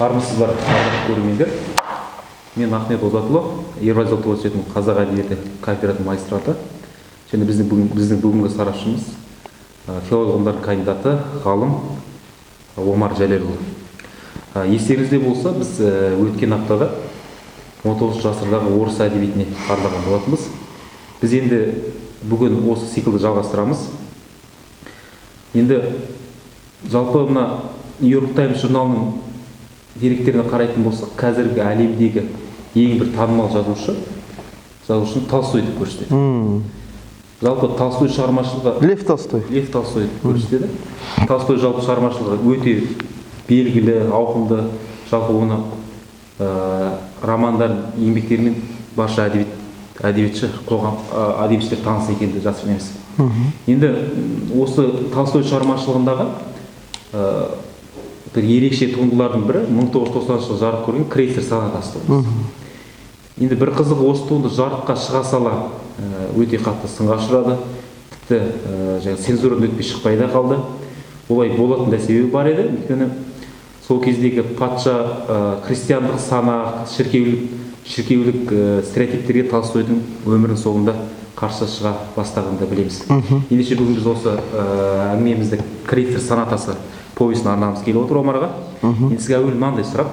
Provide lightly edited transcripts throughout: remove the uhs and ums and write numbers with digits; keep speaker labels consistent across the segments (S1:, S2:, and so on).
S1: Армысыздар, ардақты көрермендер. Мен Ахмет Озатұлы, Евразия ұлттық университетінің қазақ әдебиеті кафедрасының магистранты және біздің бүгінгі сарапшымыз филология ғылымдарының кандидаты, ғалым Омар Жәлелұлы. Естеріңізде болса, біз өткен аптада 19 ғасырдағы орыс әдебиетіне арнаған болатынбыз. Біз енді бүгін осы циклді жалғастырамыз. Енді жалпы мына Нью-Йорк Таймс журналының деректеріне қарайтын болсақ, қазіргі әлемдегі ең бір танымал жазушыны Толстой деп көрсетеді. Жалпы Толстой шығармашылығы
S2: Лев Толстой.
S1: Лев Толстой деп көрсетеді. Толстой жалпы шығармашылығы өте белгілі, ауқымды. Жалпы оны романдар, еңбектерімен барша әдебиетші қоғам, әдебиетшілер таныс екені жасырын емес. Енді осы Толстой шығармашылығындағы бір ерекше туындылардың бірі 1990 жылы жарық көрген «Крейцер сонатасы» туындысы. Енді бір қызығы, осы туынды жарыққа шыға сала өте қатты сынға ұшырады. Тіпті жаңағы цензурадан өтпей шықпай да қалды. Олай болатын да себебі бар еді. Өйткені сол кездегі патша, христиандық сана, шіркеулік стереотиптерге Толстойдың өмірінің соңында қарсы шыға бастағанын да білеміз. Ендеше бүгін біз осы әңгімемізді «Крейцер сонатасы» повесіне арнағымыз келіп отыр Омарға. Енді сізге әуелі мынандай сұрақ.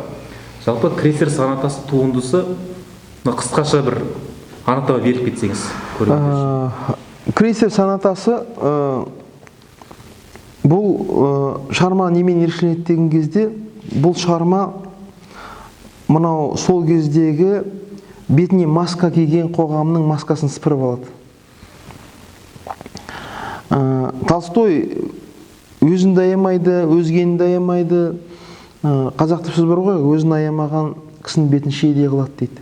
S1: Жалпы «Крейцер сонатасы» туындысы, мына қысқаша бір анықтама беріп кетсеңіз көрермендер үшін.
S2: «Крейцер сонатасы», бұл шығарма немен ерекшеленеді деген кезде, бұл шығарма мынау сол кездегі бетіне маска киген қоғамның маскасын сыпырып алады. Толстой өзін де аямайды, өзгені де аямайды. Қазақта сөз бар ғой, өзін аямаған кісінің бетін шиедей қылады дейді.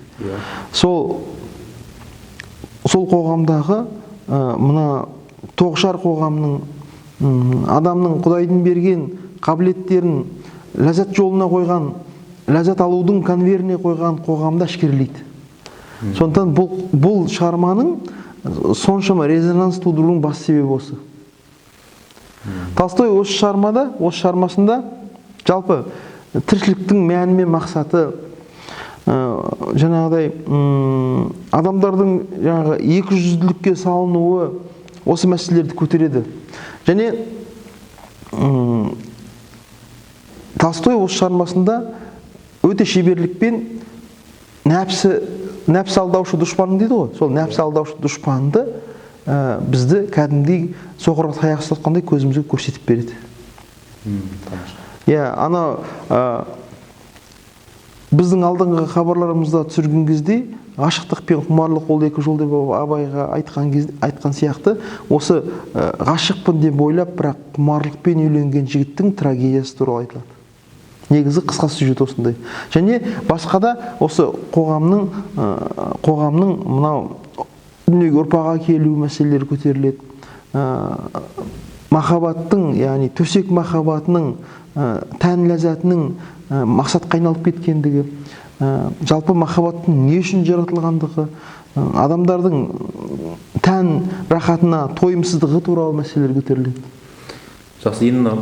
S2: Сол қоғамдағы мына тоғышар қоғамның, адамның Құдайдың берген қабілеттерін ләззат жолына қойған, ләззат алудың конвейеріне қойған қоғамды әшкерелейді. Сондықтан бұл шығарманың соншама резонанс тудыруының басты себебі осы. Толстой осы шығармада, осы шығармасында жалпы тіршіліктің мәні мен мақсаты, жаңағыдай адамдардың жаңағы екі жүзділікке салынуы, осы мәселелерді көтереді. Және Толстой осы шығармасында өте шеберлікпен нәпсі алдаушы дұшпаның дейді ғой, сол нәпсі алдаушы дұшпанды, бізді кәдімгідей соқырға таяқ ұстатқандай көзімізге көрсетіп береді.
S1: Тамаша.
S2: Иә, ана біздің алдыңғы хабарларымызда түсірген кезде, ғашықтық пен құмарлық ол екі жол деп Абайға айтқан кез, айтқан сияқты, осы ғашықпын деп ойлап, бірақ құмарлықпен үйленген жігіттің трагедиясы туралы айтылады. Негізі қысқа сюжет осындай. Және басқа да осы қоғамның мынау дүниеге ұрпақ әкелу мәселелері көтеріледі. Махаббаттың, яғни төсек махаббатының, тән ләззатының мақсатқа айналып кеткендігі, жалпы махаббаттың не үшін жаратылғандығы, адамдардың тән рахатына тойымсыздығы туралы мәселелер көтеріледі.
S1: Жақсы, енді мына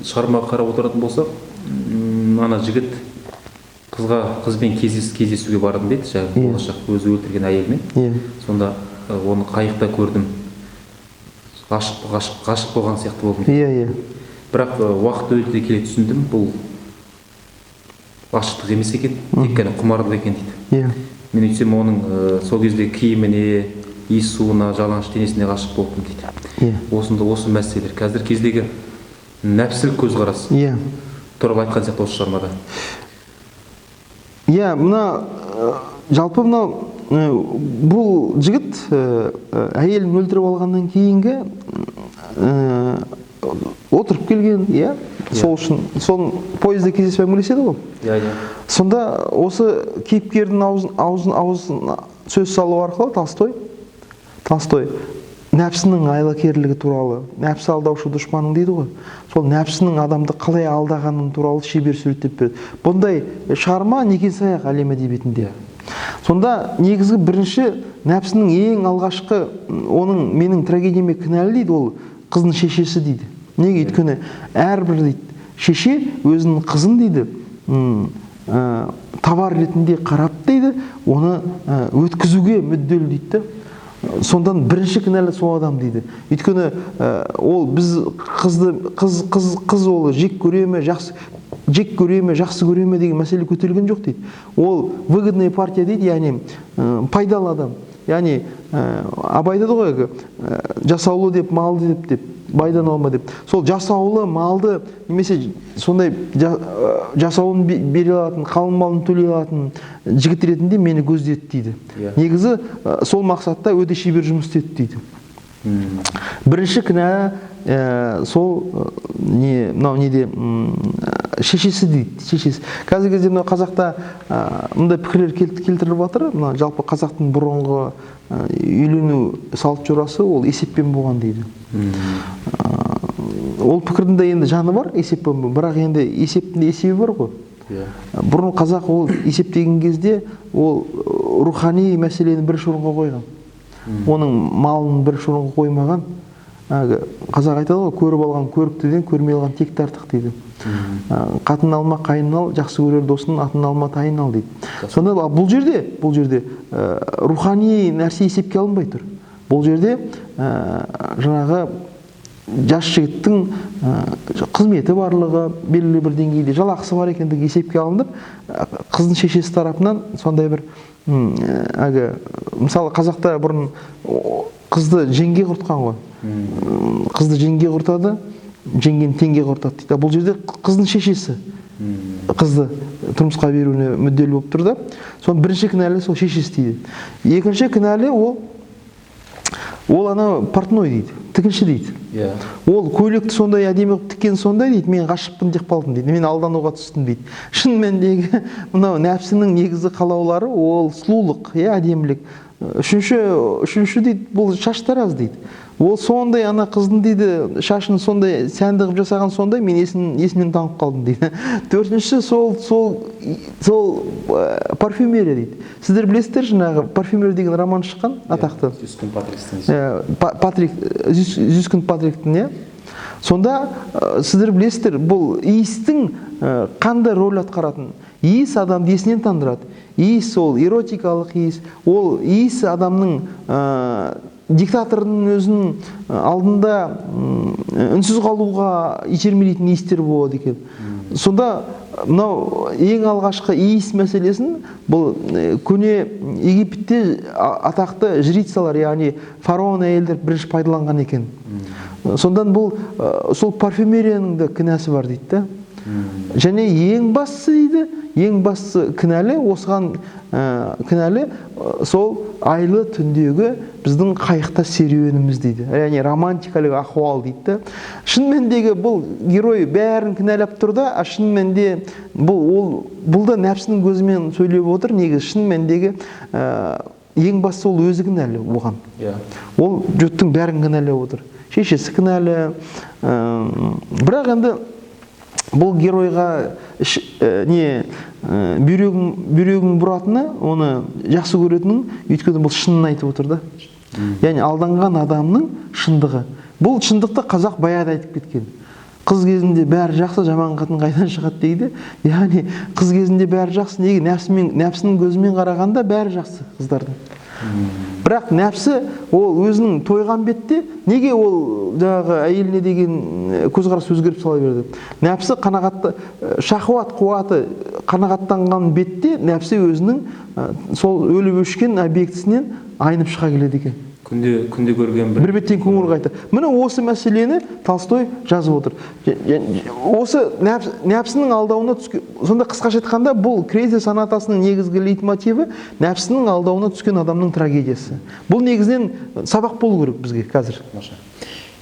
S1: шығармаға қарап отыратын болсақ, ана жігіт қызбен кездесуге бардым дейді, жаңағы болашақ өзі өлтірген әйелмен. Сонда оны қайықта көрдім, ғашық болған сияқты болдым.
S2: иә иә
S1: Бірақ уақыт өте келе түсіндім, бұл ғашықтық емес екен, тек қана құмарлық екен дейді. Мен өйтсем оның сол кезде киіміне, иіс суына, жалаңаш денесіне ғашық болыппын дейді. Осында осы мәселелер, қазіргі кездегі нәпсілік көзқарас туралы айтқан сияқты осы шығармада.
S2: Иә, мына жалпы мынау бұл жігіт әйелін өлтіріп алғаннан кейінгі отырып келген, иә, сол үшін соны пойызда кездесіп әңгімелеседі ғой.
S1: иә иә
S2: Сонда осы кейіпкердің аузын сөз салу арқылы Толстой нәпсінің айлакерлігі туралы, нәпсі алдаушы дұшпаның дейді ғой, сол нәпсінің адамды қалай алдағанын туралы шебер суреттеп береді. Бұндай шығарма некен саяқ әлем әдебиетінде. Сонда негізгі бірінші нәпсінің ең алғашқы, оның менің трагедияме кінәлі дейді, ол қыздың шешесі дейді. Неге? Өйткені әрбір дейді шеше өзінің қызын дейді, товар ретінде қарап дейді, оны өткізуге мүдделі дейді. Сондан бірінші кінәлі сол адам дейді. Өйткені ол біз қызды қыз ол жек көре ме, жақсы жек көре ме, жақсы көре ме деген мәселе көтерілген жоқ дейді. Ол выгодная партия дейді, яғни пайдалы адам. Яғни Абай айтады ғой, жасаулы деп малды деп байдан алма деп. Сол жасаулы малды немесе сондай жасауын бере алатын, қалың малын төлей алатын жігіт ретінде мені көздеді дейді. Негізі сол мақсатта өте шебер жұмыс істеді дейді. Бірінші кінә сол не мынау неде шешесі дейді, шешесі. Қазіргі кезде мынау қазақта мындай пікірлер келтіріліп жатыр. Мына жалпы қазақтың бұрынғы үйлену салт жорасы ол есеппен болған дейді. Ол пікірдің де енді жаны бар, есеппен, бірақ енді есептің де есебі бар ғой. Бұрын қазақ ол есептеген кезде ол рухани мәселені бірінші орынға қойған. Оның малын бірінші орынға қоймаған. Қазақ айтады ғой, көріп алған көріктіден көрмей алған текті артық дейді. Қатын алма, қайын ал, жақсы көрер досының атын алма, тайын ал дейді. Сонда бұл жерде рухани нәрсе есепке алынбай тұр. Бұл жерде жаңағы жас жігіттің қызметі барлығы белгілі бір деңгейде жалақысы бар екендігі есепке алынып, қыздың шешесі тарапынан сондай бір әлгі, мысалы қазақта бұрын қызды жеңге құртқан ғой. Қызды жеңге құртады, жеңгені теңге құртады дейді. Бұл жерде қыздың шешесі қызды тұрмысқа беруіне мүдделі болып тұр да. Соның бірінші кінәлі сол шешесі дейді. Екінші кінәлі ол ана портной дейді, тігінші дейді. Ол көйлекті сондай әдемі қылып тіккен сондай дейді, мен ғашықпын деп қалдым дейді, мен алдануға түстім дейді. Шын мәніндегі мынау нәпсінің негізгі қалаулары ол сұлулық, әдемілік. Үшінші дейді, бұл шаштараз дейді. Ол сондай ана қыздың дейді, шашын сондай сәнді қылып жасаған сондай, мен есімнен танып қалдым дейді. Төртінші сол парфюмерия дейді. Сіздер білесіздер, жаңағы парфюмер деген роман шыққан атақты.
S1: Зюскин Патриктің.
S2: Патрик, Зюскин Патриктің, иә. Сонда сіздер білесіздер, бұл иістің қандай рөл атқаратынын. Иіс адамды есінен тандырады. Иіс ол эротикалық иіс, ол иіс адамның диктатордың өзінің алдында үнсіз қалуға итермелейтін иістер болады екен. Сонда мынау ең алғашқы иіс мәселесін бұл көне Египетте атақты жрицалар, яғни фараон әйелдер бірінші пайдаланған екен. Сондан бұл сол парфюмерияның да кінәсі бар дейді да. Және ең бастысы дейді, ең бастысы кінәлі, осыған кінәлі сол айлы түндегі біздің қайықта серуеніміз дейді. Яғни романтикалық ахуал дейді да. Шын мәніндегі бұл герой бәрін кінәлап тұр да, а шын мәнінде бұл да нәпсінің көзімен сөйлеп отыр. Негізі шын мәніндегі ең бастысы ол өзі кінәлі оған. Ол жұрттың бәрін кінәлап отыр. Шешесі кінәлі. Бірақ енді бұл геройға бүйрегін бұратыны, оны жақсы көретінің, өйткені бұл шынын айтып отыр да. Яғни алданған адамның шындығы. Бұл шындықты қазақ баяғыда айтып кеткен. Қыз кезінде бәрі жақсы, жаман қатын қайдан шығады дейді. Яғни қыз кезінде бәрі жақсы, неге нәпсінің көзімен қарағанда бәрі жақсы қыздардың. Бірақ нәпсі ол өзінің тойған бетте неге ол жаңағы әйеліне деген көзқарас өзгеріп сала берді? Нәпсі қанағатты, шахуат қуаты қанағаттанған бетте нәпсі өзінің сол өліп өшкен объектісінен айнып шыға келеді екен.
S1: Күнде көрген бір
S2: бір беттен көңіл қайтты. Міне осы мәселені Толстой жазып отыр. Осы нәпсінің алдауына түскен, сонда қысқаша айтқанда бұл Крейцер сонатасының негізгі лейтмотиві нәпсінің алдауына түскен адамның трагедиясы. Бұл негізінен сабақ болу керек бізге қазір.
S1: Тамаша.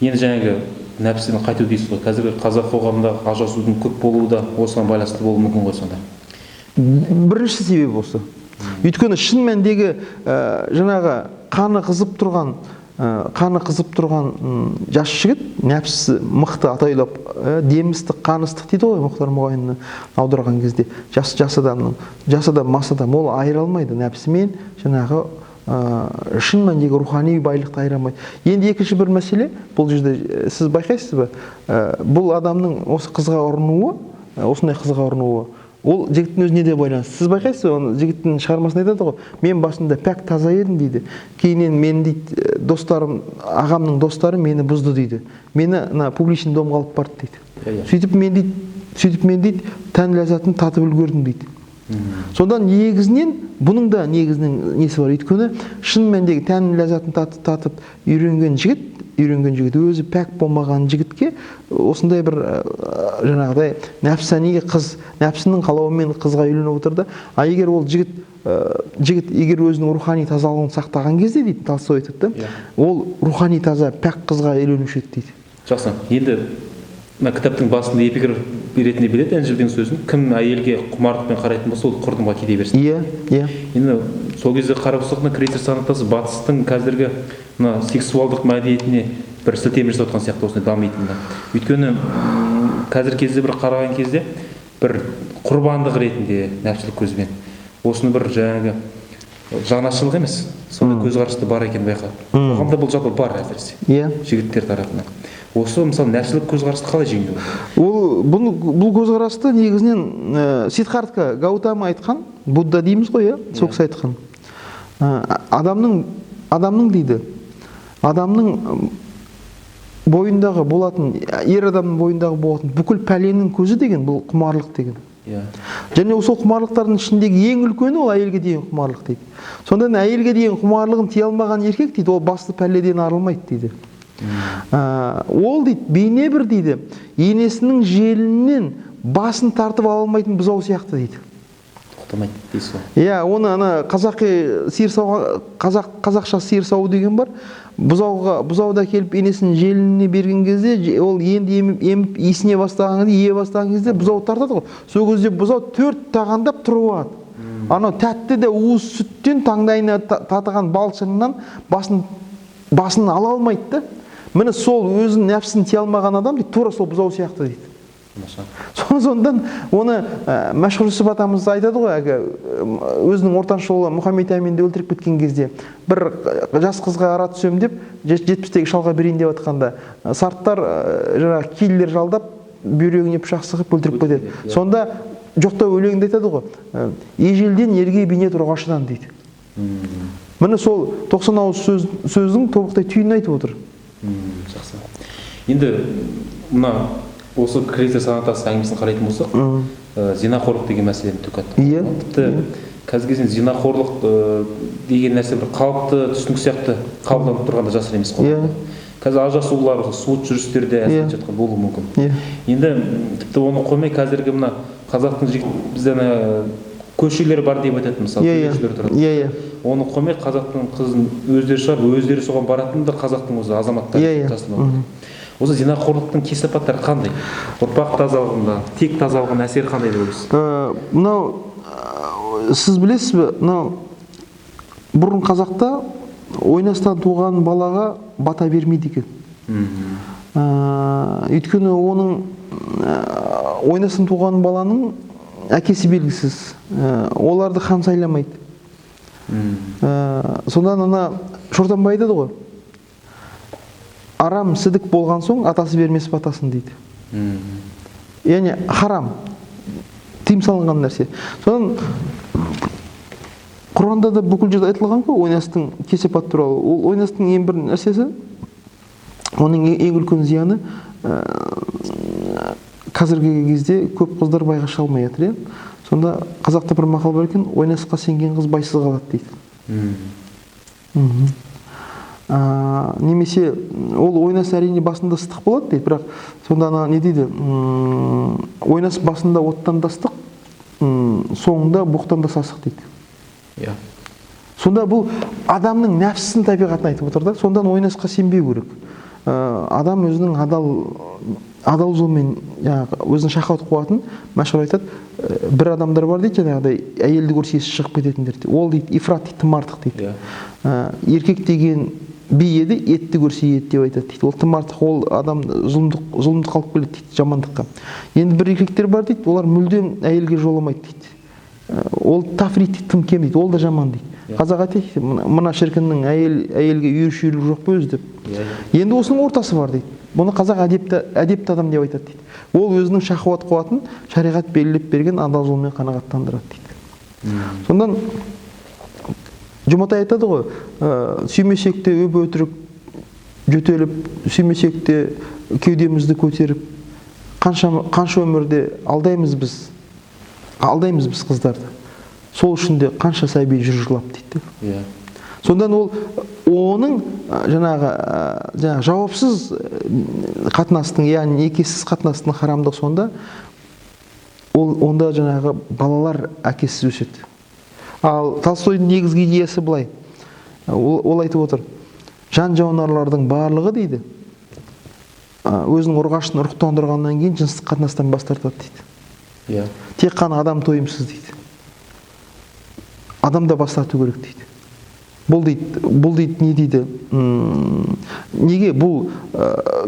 S1: Енді жаңағы нәпсіден қайту дейсіз ғой. Қазіргі қазақ қоғамында ажырасудың көп болуы да осыған байланысты болуы мүмкін ғой сонда.
S2: Бірінші себеп осы. Өйткені шын мәніндегі жаңағы қаны қызып тұрған жас жігіт нәпсісі мықты атайлап, демі ыстық, қаны ыстық дейді ғой Мұхтар Мұғайынны аударған кезде. Жас адамның, жас адам, мас адам, ол айыра алмайды нәпсімен жаңағы шын мәніндегі рухани байлықты айыра алмайды. Енді екінші бір мәселе, бұл жерде сіз байқайсыз ба? Бұл адамның осы қызға ұрынуы, осындай қызға ұрынуы, Ол жігіттің өзіне де байланысты. Сіз байқайсыз, оны жігіттің шығармасында айтады ғой, мен басында пәк таза едім дейді. Кейіннен мен дейді, достарым, ағамның достары мені бұзды дейді. Мені ана публичный домға алып барды дейді. Сөйтіп мен дейді, сөйтіп мен дейді, тән ләззатын татып үлгердім дейді. Содан негізінен, бұның да негізінен несі бар, өйткені шын мәніндегі тән ләззатын татып үйренген жігіт, өзі пәк болмаған жігітке осындай бір жаңағыдай нәпсани қыз, нәпсінің қалауымен қызға үйленіп отырды. А егер ол жігіт егер өзінің рухани тазалығын сақтаған кезде дейді, Толстой айтады да, ол рухани таза пәк қызға үйленуші еді дейді.
S1: Жақсы. Енді мына кітаптың басында эпиграф ретінде береді Інжілдің сөзін, кім әйелге құмарлықпен қарайтын болса, ол құрдымға кете берсін.
S2: Иә, иә.
S1: Енді сол кезде қарап отырсақ, мына Крейцер сонатасы батыстың қазіргі мына сексуалдық мәдениетіне бір сілтеме жасап отқан сияқты осындай дамитынына. Өйткені қазіргі кезде бір қараған кезде бір құрбандық ретінде нәпсілік көзбен осыны бір жаңағы жанашырлық емес, сондай көзқарасты бар екен байқадым. Қоғамда бұл жалпы бар әсіресе.
S2: Иә.
S1: Жігіттер тарапынан. Осы мысалы нәпсілік көзқарасты қалай жеңуге болады?
S2: Ол бұл көзқарасты негізінен Сиддхартха Гаутама айтқан, Будда дейміз ғой, иә, сол кісі айтқан. Адамның дейді, адамның бойындағы болатын, ер адамның бойындағы болатын бүкіл пәленің көзі деген бұл құмарлық деген. Және сол құмарлықтардың ішіндегі ең үлкені ол әйелге деген құмарлық дейді. Сонда әйелге деген құмарлығын тия алмаған еркек дейді, ол басты пәледен арылмайды дейді. Ол дейді, бейне бір дейді, енесінің желінінен басын тартып ала алмайтын бұзау сияқты дейді.
S1: Тоқтамайды дейсіз ғой.
S2: Иә, оны ана қазақи сиыр сауға, қазақша сиыр сауу деген бар. Бұзауды әкеліп енесінің желініне берген кезде, ол енді еміп иісіне бастаған кезде, ие бастаған кезде бұзау тартады ғой. Сол кезде бұзау төрт тағандап тұрып алады. Анау тәтті де уыз сүттен таңдайына татыған балшығынан басын ала алмайды да. Міне сол өзінің нәпсісін тия алмаған адам дейді, тура сол бұзау сияқты дейді. Сондан оны Мәшһүр Жүсіп атамыз айтады ғой, әлгі, өзінің ортаншы ұлы Мұхаммед Әминді өлтіріп кеткен кезде бір жас қызға ара түсем деп 70-тегі шалға берейін деп жатқанда, сарттар, жаңағы киелілер жалдап бүйрегіне пышақ сұғып өлтіріп кетеді. Сонда жоқта өлеңінде айтады ғой, ежелден ерге бейнет ұрғашыдан дейді. Міне сол 90 ауыз сөздің тобықтай түйінін айтып отыр.
S1: Жақсы. Енді мына осы Крейцер сонатасы әңгімесін қарайтын болсақ, зинақорлық деген мәселені түк атты. Тіпті қазіргі кезде зинақорлық деген нәрсе бір қалыпты түсінік сияқты қабылданып тұрғанда жасырын емес қой. Қазір ажырасулар, суыт жүрістер де әсер етіп жатқан болуы мүмкін. Енді тіпті оны қоймай қазіргі мына қазақтың жігіт бізде ана көшелер бар деп айтады, мысалы, көшелер тұрады. Оны қоймай қазақтың қызын өздері шығарып, өздері соған баратын да қазақтың өзі азаматтары жасырын. Осы зинақорлықтың кесапаттары қандай? Ұрпақ тазалығында, тек тазалығының әсері қандай деп ойлайсыз?
S2: Мынау, сіз білесіз бе, мынау бұрын қазақта ойнастан туған балаға бата бермейді екен. Өйткені оның ойнастан туған баланың әкесі белгісіз. Оларды хан сайламайды. Сондан ана Шортанбай айтады ғой, арам сідік болған соң атасы бермес батасын дейді. Яғни харам, тыйым салынған нәрсе. Содан Құранда да бүкіл жерде айтылған ғой ойнастың кесепат туралы. Ол ойнастың ең бір нәрсесі, оның ең үлкен зияны, қазіргі кезде көп қыздар байға шыға алмай жатыр, иә? Сонда қазақта бір мақал бар екен, ойнасқа сенген қыз байсыз қалады дейді. Немесе ол ойнас әрине басында ыстық болады дейді, бірақ сонда ана не дейді, ойнас басында оттан да ыстық, соңында боқтан да сасық дейді. Сонда бұл адамның нәпсісінің табиғатын айтып отыр да, сондан ойнасқа сенбеу керек. Адам өзінің адал жолмен, жаңағы, өзінің шахуат қуатын, Мәшһүр айтады, бір адамдар бар дейді, жаңағыдай әйелді көрсе есі шығып кететіндер дейді. Ол дейді, ифрат дейді, тым артық дейді. Еркек деген би еді, етті көрсе ет деп айтады дейді. Ол тым артық, ол адам зұлымдық алып келеді дейді, жамандыққа. Енді бір еркектер бар дейді, олар мүлдем әйелге жоламайды дейді. Ол тафрит дейді, тым кем дейді, ол да жаман дейді. Қазақ айтады, мына шіркіннің әйелге үйір шүйірлік жоқ па өзі деп. Енді осының ортасы бар дейді. Бұны қазақ әдепті адам деп айтады дейді. Ол өзінің шахуат қуатын шариғат белгілеп берген адал жолмен қанағаттандырады дейді. Сондан Жұматай айтады ғой, сүймесек те өп өтірік жөтеліп, сүймесек те кеудемізді көтеріп, қанша өмірде алдаймыз біз қыздарды. Сол үшін де қанша сәби жүр жылап дейді. Сондан ол оның жаңағы жауапсыз қатынастың, яғни некесіз қатынастың харамдығы сонда, ол онда жаңағы балалар әкесіз өседі. Ал Толстойдың негізгі идеясы былай. Ол айтып отыр. Жан жауынарлардың барлығы дейді, өзінің ұрғашын ұрықтандырғаннан кейін жыныстық қатынастан бас тартады дейді. Тек қана адам тойымсыз дейді. Адам да бас тарту керек дейді. Бұл дейді, не дейді? Неге бұл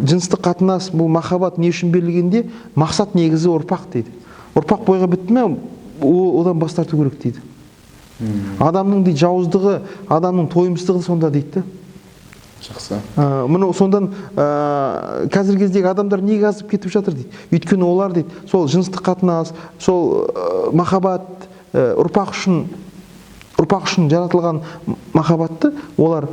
S2: жыныстық қатынас, бұл махаббат не үшін берілгенде мақсат негізі ұрпақ дейді. Ұрпақ бойға бітті ме, одан бас тарту керек дейді. Адамның дейді жауыздығы, адамның тойымсыздығы сонда дейді.
S1: Жақсы.
S2: Мұны сондан қазіргі кездегі адамдар неге азып кетіп жатыр дейді. Өйткені олар дейді, сол жыныстық қатынас, сол махаббат, ұрпақ үшін жаратылған махаббатты олар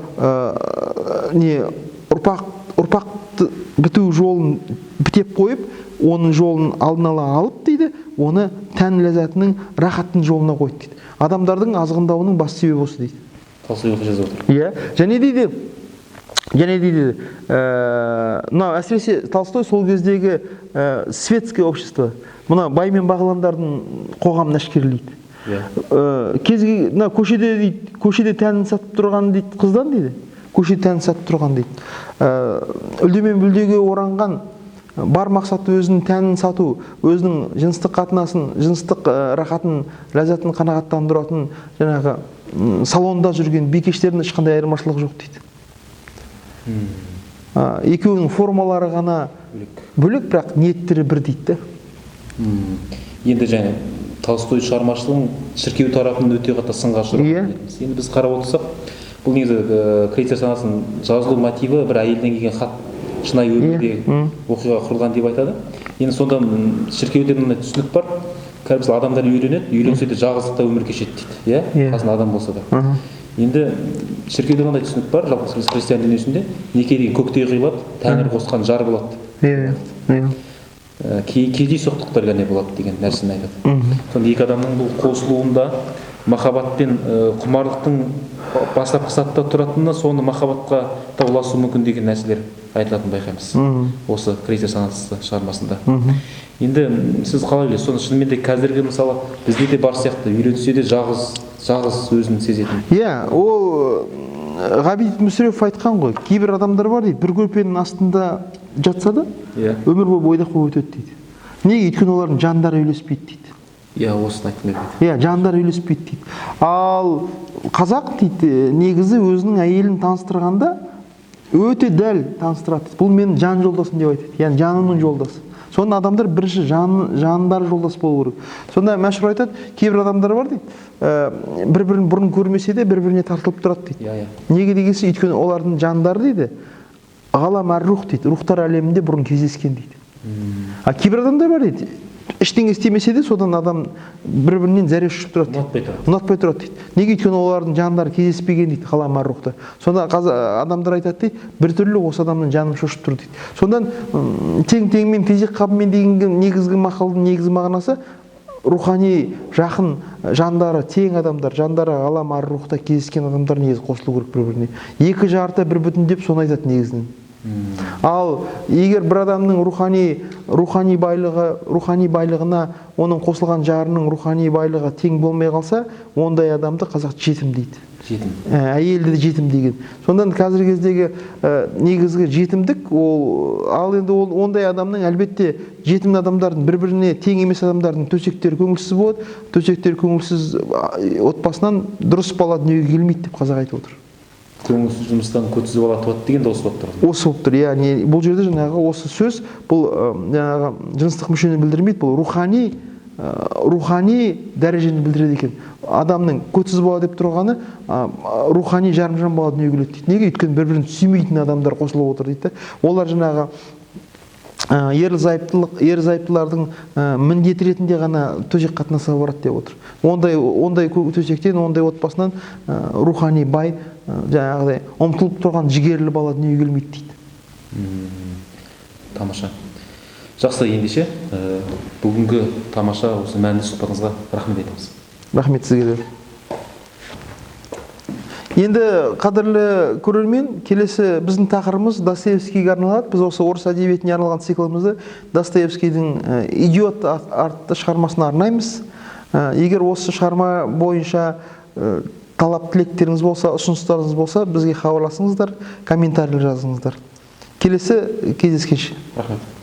S2: ұрпақты біту жолын бітеп қойып, оның жолын алдын ала алып дейді, оны тән ләззатының, рахаттың жолына қойды дейді. Адамдардың азғындауының басты себебі осы дейді.
S1: Толстой жазып отыр.
S2: Иә, және дейді, мынау әсіресе Толстой сол кездегі светское общество, мына бай мен бағландардың қоғамын әшкерелейді. Мына көшеде дейді, көшеде тәнін сатып тұрған дейді қыздан дейді. Көшеде тәнін сатып тұрған дейді. Үлде мен бүлдеге оранған бар мақсаты өзінің тәнін сату, өзінің жыныстық қатынасын, жыныстық рахатын, ләззатын қанағаттандыратын жаңағы салонда жүрген бикештердің ешқандай айырмашылығы жоқ дейді. Екеуінің формалары ғана бөлек, бірақ ниеттері бір дейді.
S1: Енді және Толстой шығармашылығын шіркеу тарапынан өте қатты сынға ұшыраған. Енді біз қарап отырсақ, бұл негізі Крейцер сонатасының жазылу мотиві бір әйелден келген хат, шынайы өмірдегі оқиға құрылған деп айтады. Енді сонда шіркеуде мындай түсінік бар. Қазір мысалы адамдар үйленеді, үйленсе де жалғыздықта өмір кешеді дейді, иә? Қасында адам болса да. Енді шіркеуде мынандай түсінік бар, жалпы біз христиан дүниесінде неке деген көктей құйылады, тәңір қосқан жар болады. Кездейсоқтықтар ғана болады деген нәрсені айтады. Сонда екі адамның бұл қосылуында махаббат пен құмарлықтың бастапқы сатыда тұратыны, соны махаббатқа да ұласуы мүмкін деген нәрселер айтылатынын байқаймыз. Осы Крейцер сонатасы шығармасында. Енді сіз қалай ойлайсыз, соны шынымен де қазіргі мысалы бізде де бар сияқты, үйленсе де жалғыз өзін сезетін.
S2: Иә, ол Ғабит Мүсірепов айтқан ғой, кейбір адамдар бар дейді, бір көрпенің астында жатса да, өмір бойы бойдақ болып өтеді дейді. Неге? Өйткені олардың жандары үйлеспейді дейді.
S1: Иә, осыны айтқым келді.
S2: Иә, жандары үйлеспейді дейді. Ал қазақ дейді, негізі өзінің әйелін таныстырғанда өте дәл таныстырады. Бұл менің жан жолдасым деп айтады. Яғни жанымның жолдасы. Сонда адамдар бірінші жандары жолдас болу керек. Сонда Мәшһүр айтады, кейбір адамдар бар дейді, бір-бірін бұрын көрмесе де бір-біріне тартылып тұрады дейді. Неге дегенсе, өйткені олардың жандары дейді, ғалам ар-рух дейді, рухтар әлемінде бұрын кездескен дейді. А кейбір адамдар бар дейді, ештеңе істемесе де содан адам бір-бірінен зәресі ұшып тұрады дейді.
S1: Ұнатпай тұрады.
S2: Ұнатпай тұрады дейді. Неге? Өйткені олардың жандары кездеспеген дейді ғалам ар-рухта. Сонда адамдар айтады дейді, біртүрлі осы адамның жанын шошып тұр дейді. Сондан тең-теңмен, тезек қабымен деген негізгі мақалдың негізгі мағынасы рухани жақын жандары тең адамдар, жандары ғалам ар-рухта кездескен адамдар негізі қосылу керек бір-біріне. Екі жарты бір бүтін деп соны айтады негізінен. Ал егер бір адамның рухани байлығына оның қосылған жарының рухани байлығы тең болмай қалса, ондай адамды қазақ жетім дейді.
S1: Жетім.
S2: Әйелді де жетім деген. Сондан қазіргі кездегі негізгі жетімдік ол, ал енді ол ондай адамның әлбетте жетім адамдардың бір-біріне тең емес адамдардың төсектері көңілсіз болады, төсектері көңілсіз отбасынан дұрыс бала дүниеге келмейді деп қазақ айтып отыр.
S1: Көңілсіз жұмыстан көтсіз бала туады деген де осы болып тұр.
S2: Осы болып тұр, яғни бұл жерде жаңағы осы сөз, бұл жаңағы жыныстық мүшені білдірмейді, бұл рухани рухани дәрежені білдіреді екен. Адамның көтсіз бала деп тұрғаны рухани жарымжан бала дүниеге келеді дейді. Неге? Өйткені бір-бірін сүймейтін адамдар қосылып отыр дейді. Олар жаңағы ерлі зайыптылардың міндеті ретінде ғана төсек қатынасқа барады деп отыр. Ондай төсектен, ондай отбасынан рухани бай, жаңағыдай ұмтылып тұрған жігерлі бала дүниеге келмейді дейді.
S1: Тамаша. Жақсы, ендеше, бүгінгі тамаша осы мәнді сұхбатыңызға рахмет айтамыз.
S2: Рахмет сізге де. Енді, қадірлі көрермен, келесі біздің тақырыбымыз Достоевскийге арналады. Біз осы орыс әдебиетіне арналған циклымызды Достоевскийдің «Идиот» атты шығармасына арнаймыз. Егер осы шығарма бойынша талап тілектеріңіз болса, ұсыныстарыңыз болса, бізге хабарласыңыздар, комментарий жазыңыздар. Келесі кездескенше.
S1: Рахмет.